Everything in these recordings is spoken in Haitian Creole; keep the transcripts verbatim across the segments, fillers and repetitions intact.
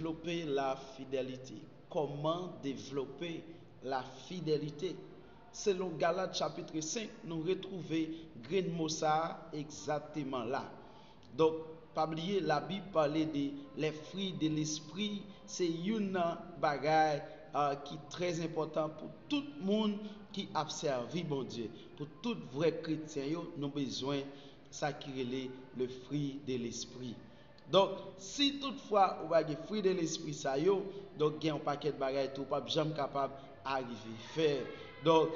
Devlope la fidelite. Kòman devlope la fidelite? Selon Galat chapit senk, nou retwouve grenn mo sa a egzakteman la. Donk, pa bliye, Labib pale de les fruits de l'esprit, se youn nan bagay uh, ki trè enpòtan pou tout moun ki ap sèvi Bondye. Pou tout vrè kretyen yo, nou bezwen sa ki rele le fruit de l'esprit. Donk, si toutfwa ou pa gen fruit de l'esprit sa yo, donk gen yon pakèt bagay tou ou p ap janm kapab arive fè. Donk,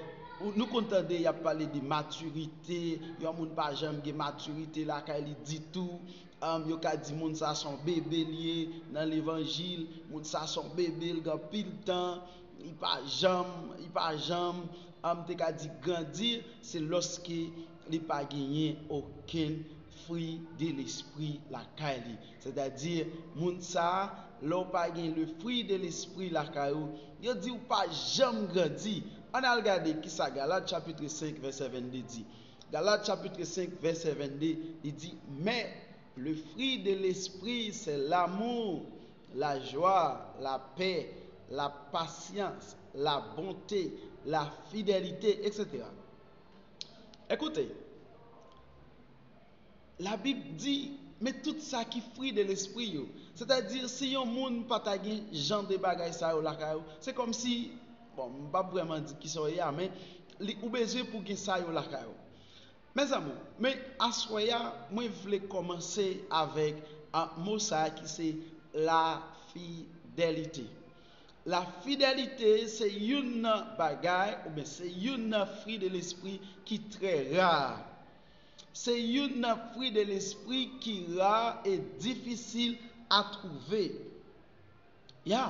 nou konn tande y ap pale de matirite, yon moun pa janm gen matirite lakay li ditou. Um, yo ka di moun sa se yon bebe li ye nan levanjil, moun sa se yon bebe l gen anpil tan, li pa janm, li pa janm, um, te ka di grandi, se lòske li pa genyen okenn fri de lespri lakay li. Sètadi, moun sa a, lè w pa gen le fruit de l'esprit lakay ou, yo di w pa janm grandi. Ann al gade kisa Galat chapit senk vèsè vennde di. Galat chapit senk vèsè vennde, li di, mais le fruit de l'esprit, c'est l'amour, la joie, la paix, la patience, la bonté, la fidélité, et cetera. Ekoute, Labib di, men tout sa ki fruit de l'esprit yo. Sètadi, si yon moun pa ta gen jan de bagay sa yo lakay ou, se kòmsi, bon, m p ap vrèman di kisa w ye a, men li, ou bezwen pou gen sa yo lakay ou. Mezanmi, men aswè a, mwen vle kòmanse avèk a, mo sa a ki se lafidelite. Lafidelite se youn nan bagay, oubyen se youn nan fruit de l'esprit ki trè ra. Se youn nan fruit de l'esprit ki ra e difisil a twouve. Ya,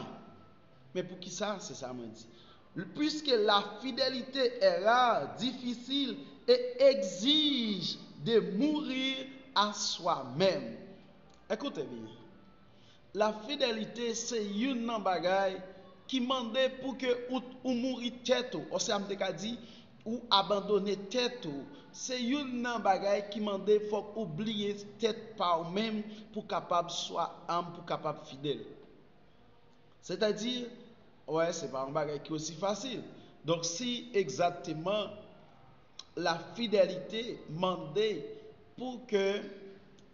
men poukisa se sa mwen di? Puisque la fidélité est rare, difficile et exige de mourir à soi-même. Écoutez bien. Lafidelite se youn nan bagay ki mande pou ke ou, ou mouri tèt ou. Oswa m te ka di, ou abandone tèt ou. Se youn nan bagay ki mande fòk ou bliye tèt pa ou menm pou kapab swa anm, pou kapab fidèl. Sètadi, wè, se pa yon bagay ki osi fasil. Donk, si egzakteman lafidelite mande pou ke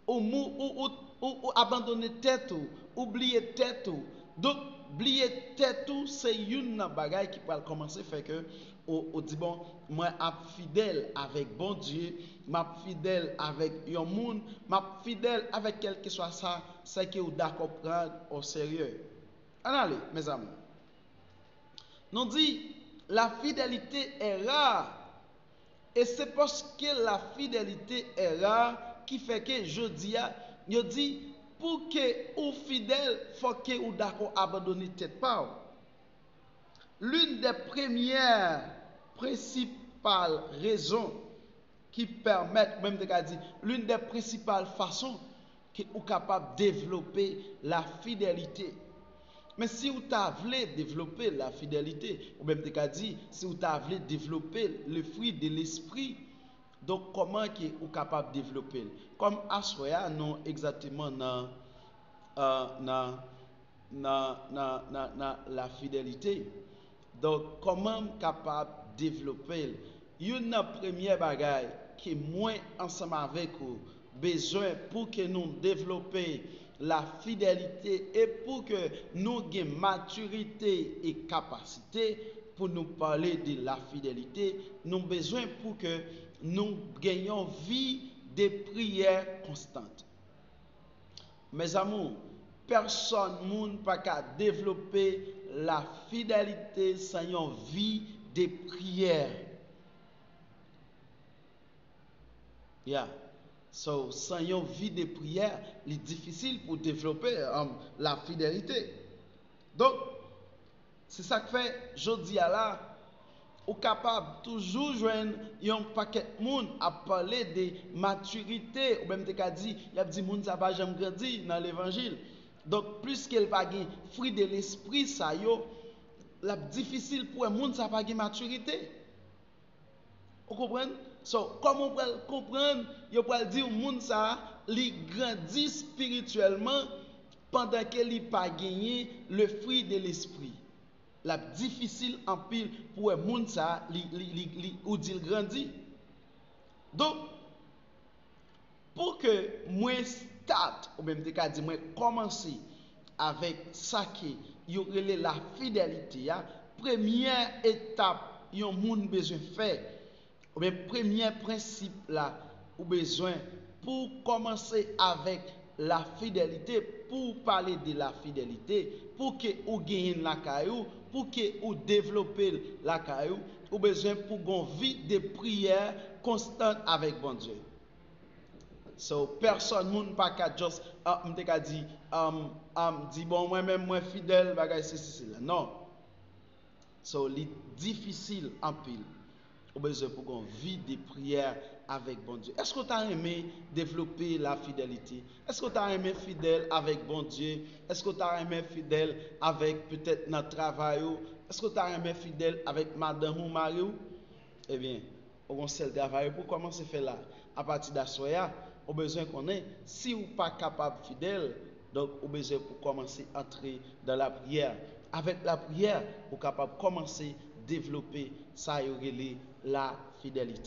ou, mou, ou, ou, ou, ou abandone tèt ou, ou bliye tèt ou. Donk, bliye tèt ou se youn nan bagay ki pral kòmanse fè ke ou, ou di, bon, mwen ap fidèl avèk Bondye, m ap fidèl avèk yon moun, m ap fidèl avèk kèlkeswa sa, sa ke ou dakò pran o serye. Ann ale, mezanmi. Nou di, la fidélité est rare. E se paske lafidelite è ra ki fè ke jodi a, yo di, pou ke ou fidèl, fòk ke ou dakò abandone tèt pa w. L'une des premières principales raisons qui permettent, mwen m te ka di, l'une des principales façons ke ou kapab devlope lafidelite. Men si ou ta vle devlope lafidelite, oubyen m te ka di, si ou ta vle devlope le fruit de l'esprit, donk kòman ke ou kapab devlope l? Kòm aswè a, nou egzakteman nan, euh, nan, nan, nan, nan, nan lafidelite. Donk, kòman m kapab devlope l? Youn nan premye bagay ke mwen ansanm avèk ou bezwen pou ke nou devlope lafidelite e pou ke nou gen matirite e kapasite pou nou pale de lafidelite, nou bezwen pou ke nou gen yon vi de priyè konstant. Mes amours, pèsòn moun pa ka devlope lafidelite san yon vi de priyè. Yeah. So, san yon vi de priyè, li difisil pou devlope um, lafidelite. Donk, se sa k fè, jodi a la, ou kapab toujou jwenn yon pakèt moun ap pale de matirite, oubyen m te ka di, y ap di moun sa pa janm grandi nan levanjil. Donk, pliske l pa gen fwi de lespri sa yo, l ap difisil pou wè moun sa pa gen matirite. Ou konprann? So, kòman w pral konprann, yo pral di w moun sa a, li grandi espirityèlman, pandan ke li pa genyen le fruit de l'esprit. L ap difisil anpil pou wè moun sa a, li, li, li, li, ou di l grandi. Donk, pou ke mwen start, oubyen m te ka di mwen kòmanse avèk sa ke yo rele lafidelite a, premyè etap yon moun bezwen fè, oubyen premyè prensip la ou bezwen pou w kòmanse avèk lafidelite, pou w pale de lafidelite, pou ke ou genyen l lakay ou, pou ke ou devlope l lakay ou, ou bezwen pou gon vi de priyè konstan avèk Bondye. So, pèsòn moun pa ka just, ah, m te ka di, um, um, di bon, mwen menm mwen fidèl, bagay sesi sela. Non. So, li difisil anpil. Ou bezwen pou gon vi de priyè avèk Bondye. Èske w ta renmen devlope lafidelite? Èske w ta renmen fidèl avèk Bondye? Èske w ta renmen fidèl avèk petèt nan travay ou? Èske w ta renmen fidèl avèk madanm ou, mari w? Ebyen, ou gon sèl travay pou w kòmanse fè la. Apati d aswè a, ou bezwen konnen si w pa kapab fidèl, donk ou bezwen pou kòmanse antre dan lapriyè. Avèk lapriyè, ou kapab kòmanse devlope sa yo rele lafidelite.